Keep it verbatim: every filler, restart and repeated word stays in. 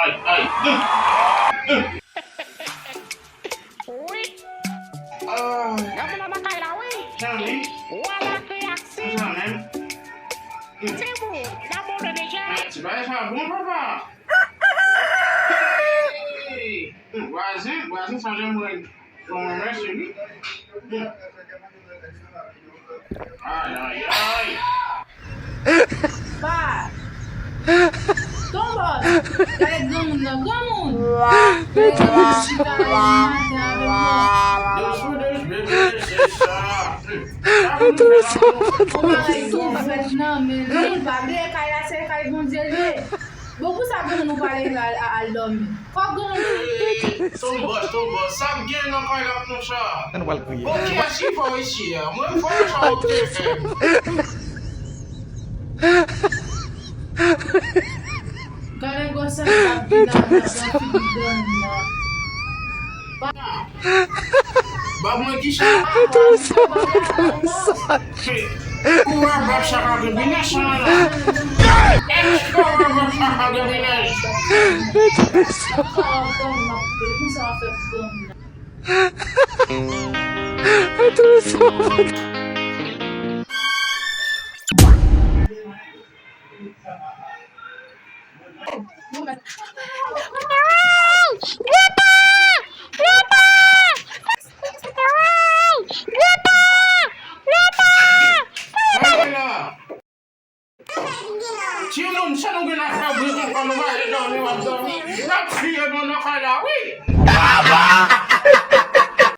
Ay. Wi. Ah. Granmoun nan nan kay la, wi. Jan li. Wala kreyaktif. Jan menm. Ti bout, n ap montre deja. Ti bagay sa bon, papa. Hey! Hmm, vwazen, vwazen sa janm wè. Bon, mèsi, wi. Hmm. Ay, ay, ay. Pa. Ton bòs. Gade granmoun nan, granmoun. Gade granmoun chita la, li maten avèk mò. Douce, douce, bébé, c'est ça. Hmm. Ou bagay tou fèt nan men li, pa bliye kay la, se kay Bondye l ye. Bon, pou sa granmoun ou pale la al, al dòmi. Fòk granmoun. Ton bòs, ton bòs. Sa k gen nan kay la konsa? Bon, kiyès ki fò isi a? Mwen fò sa ou te fè. Gade gwosè k ap vin nan, nan, nan figi granmoun nan. Ba mwen ki chaka. Kou a bab chaka gen binèch la la. Èske kou a bab chaka gen binèch? Timoun, sa nou gen afè bri konsa, nou pa ale dòmi, w ap dòmi. N ap tiye nou nan kay la, wi. Baba!